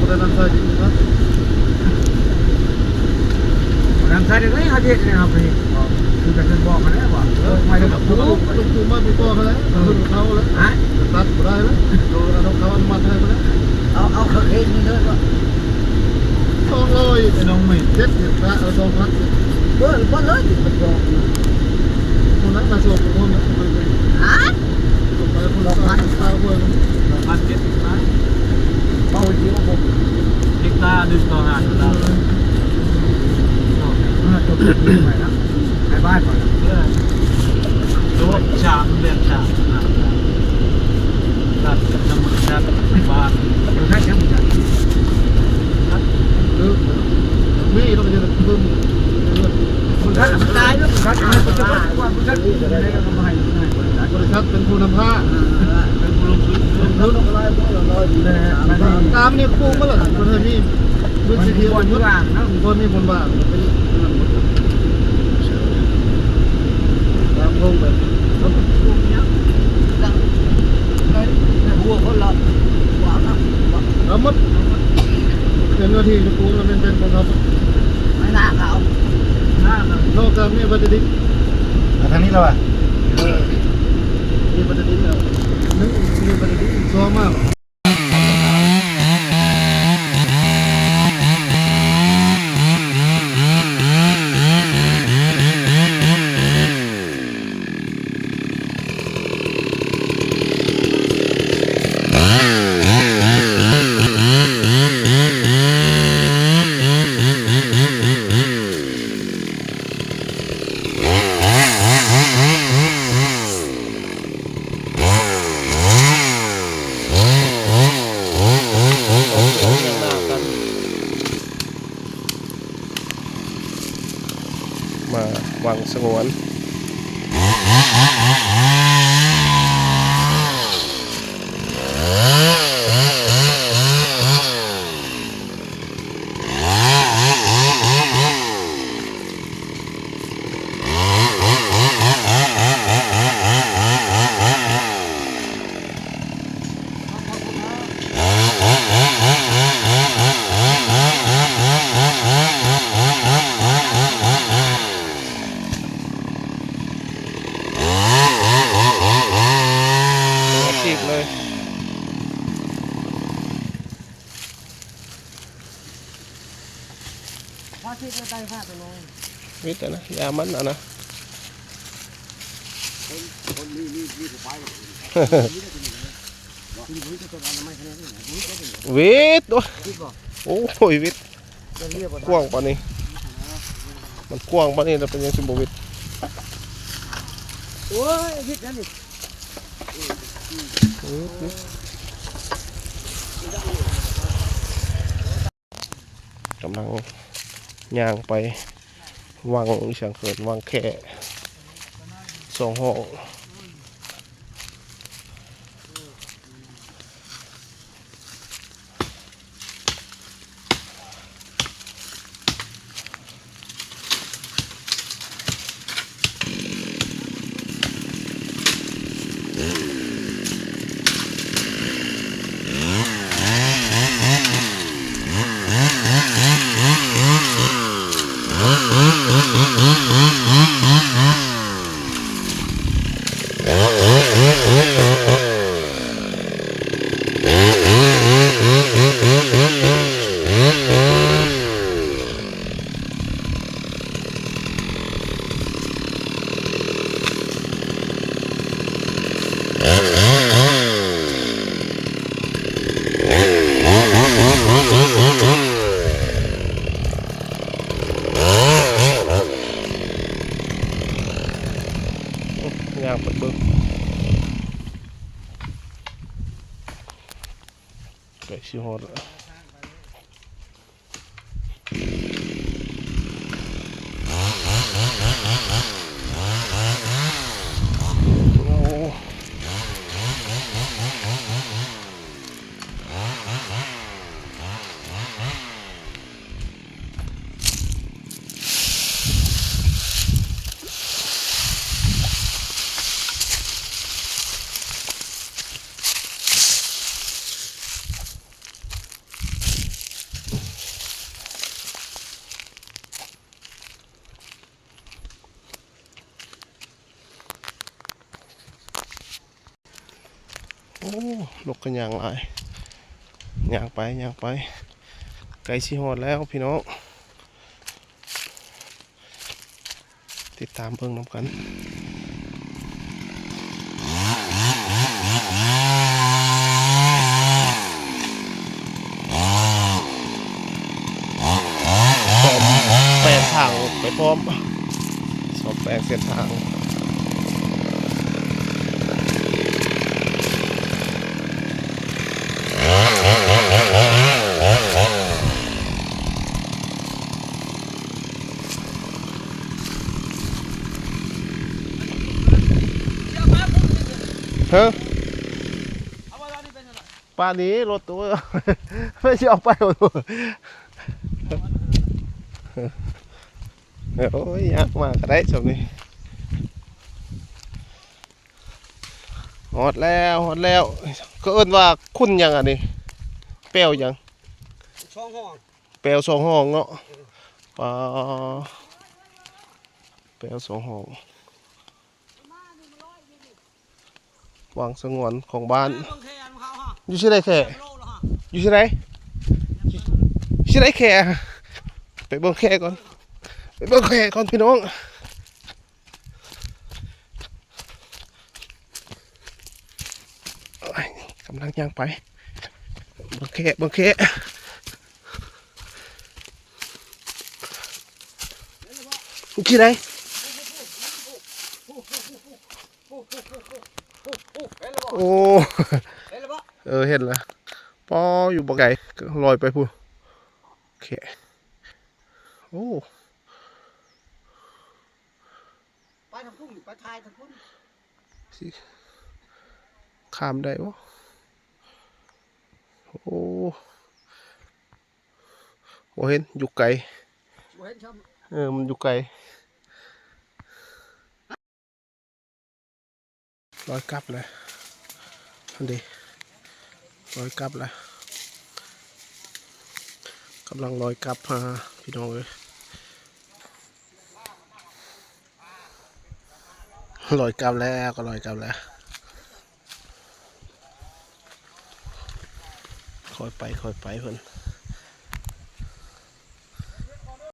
ແຕ່ນຳໃຊ້ດິນນະ ນຳໃຊ້ໄດ້ເລີຍ ເຮົາເຮັດແນວເຮົາໄປເຮັດ ຄືແຕ່ເພິ່ນບອກຫັ້ນແຫຼະວ່າ ເອີ ໄປແລ້ວກໍປູກ ປູກມາປີກ່ອນຫັ້ນແຫຼະ ເອີ ເພິ່ນເຂົາແຫຼະ ຮະ ຕັດບໍ່ໄດ້ແລ້ວ ໂດຍເອົາເຂົາອະນຸມັດໃຫ້ພຸ້ນແຫຼະ ເອົາ ເອົາເຂົາເຮັດນີ້ເລີຍວ່າ ສອງຮ້ອຍ ໄອ້ນ້ອງເມດ ເຈັດເຮັກຕາ ເອີ ສອງພັນ ເບິດ ເບິດເລີຍ ມັນບອກ ພຸ້ນນະ ມາສົ່ງພຸ້ນນະ ຮະ ສອງພັນ ສອງພັນເຈັດ ເອົາດຽວ ເຮັກຕາໜຶ່ງຕໍ່ຫ້າພັນ ເອີ ເອີ ຈົບ ໄປນະ ໄປບ້ານກ່ອນ ເອີ ໂດນສາມເດືອນສາມ ນະ ຕັດກັບທຳມະຊາດບ້ານ ເອີ ຕັດຫຍັງບໍ່ຈັກ ຕັດ ເອີ ມີ ຕ້ອງເຮັດເບິ່ງ ບໍ່ທັນຕາຍເດີ ບໍ່ທັນຕາຍ ບໍ່ທັນຕາຍ ບໍ່ທັນຕາຍ ບໍລິສັດເປັນຜູ້ນຳພາ ເປັນຜູ້ລົງທຶນ ລົງທຶນ ຕາມນີ້ໂຄງມາແລ້ວ ເພິ່ນໃຫ້ມີພື້ນທີ່ດຽວໝົດ ບໍ່ມີບ່ອນວ່າງເນາະ ບໍ່ມີບ່ອນວ່າງ ເປັນນັ້ນໝົດ ຕາມໂຄງໄປ ຫົວຄົນລະ ເອົາໝົດ ເປັນໜ້າທີ່ເຈົ້າຂອງລະ ແມ່ນເປັນຂອງເຂົາ ໃນໜ້າເຂົາ ນອກຈາກມີບັດຕະດິນ ມາທາງນີ້ແລ້ວຫວາ ເອີ ມີບັດຕະດິນແລ້ວ ໜຶ່ງ ມີບັດຕະດິນ ສອງມາ ມາວັງສະຫງວນ. ວິດແລ້ວນະ ຢ່າມັນເອົານະ ວິດ ໂອ້ຍ ວິດ ກວ້າງປານນີ້ ມັນກວ້າງປານນີ້ແລ້ວ ເປັນຫຍັງຊິບໍ່ວິດ ໂອ້ຍ ວິດແລ້ວນີ້ ກຳລັງຍ່າງໄປວັງ ອີ່ຫຍັງເອີ້ນ ວັງແຂ້ສອງຫ້ອງ. ຍ່າງໄປເບິ່ງ ໃກ້ຊິຮອດແລ້ວ. ໂ ລົກກະຍ່າງຫຼາຍ ຍ່າງໄປ ຍ່າງໄປ ໃກ້ຊິຮອດແລ້ວພີ່ນ້ອງ. ຕິດຕາມເບິ່ງນຳກັນ ສ້ອມແປງທາງໄປພ້ອມ ສ້ອມແປງເສັ້ນທາງ. ຮະ ປານນີ້ລົດໂຕ ໄປຊິເອົາໄປບໍ່ ໂອ້ຍ ຍາກມາກະໄດ້ຊ່ຳນີ້. ຮອດແລ້ວ ຮອດແລ້ວ ເຂົາເອີ້ນວ່າຂຸນຫຍັງອັນນີ້ ແປວຫຍັງ ສອງຫ້ອງ ແປວສອງຫ້ອງເນາະ ເອີ ປາ ແປວສອງຫ້ອງ ວັງສະຫງວນຂອງບ້ານ ຢູ່ທີ່ໃດແຄ່ ຢູ່ທີ່ໃດ ທີ່ໃດແຄ່ ໄປເບິ່ງແຄ່ກ່ອນ ໄປເບິ່ງແຄ່ກ່ອນພີ່ນ້ອງ. ກຳລັງຍ່າງໄປ ເບິ່ງແຄ່ ເບິ່ງແຄ່ ທີ່ໃດ ໂອ້ ເອີ ເຫັນລະ ປໍ ຢູ່ບໍ່ໄກ ລອຍໄປພຸ້ນ ແຄ່ ໂອ້. ໄປທາງພຸ້ນ ໄປຖ່າຍທາງພຸ້ນ ຊິຂ້າມໄດ້ບໍ່? ໂອ້ ບໍ່ເຫັນ ຢູ່ໄກ ບໍ່ເຫັນຊ້ຳ ເອີ ມັນຢູ່ໄກ. ລອຍກັບແລ້ວ ຫັ້ນເດ ລອຍກັບແລ້ວ ກຳລັງລອຍກັບຫາພີ່ນ້ອງເອີຍ ລອຍກັບແລ້ວ ກະລອຍກັບແລ້ວ ຄ່ອຍໄປ ຄ່ອຍໄປເພິ່ນ.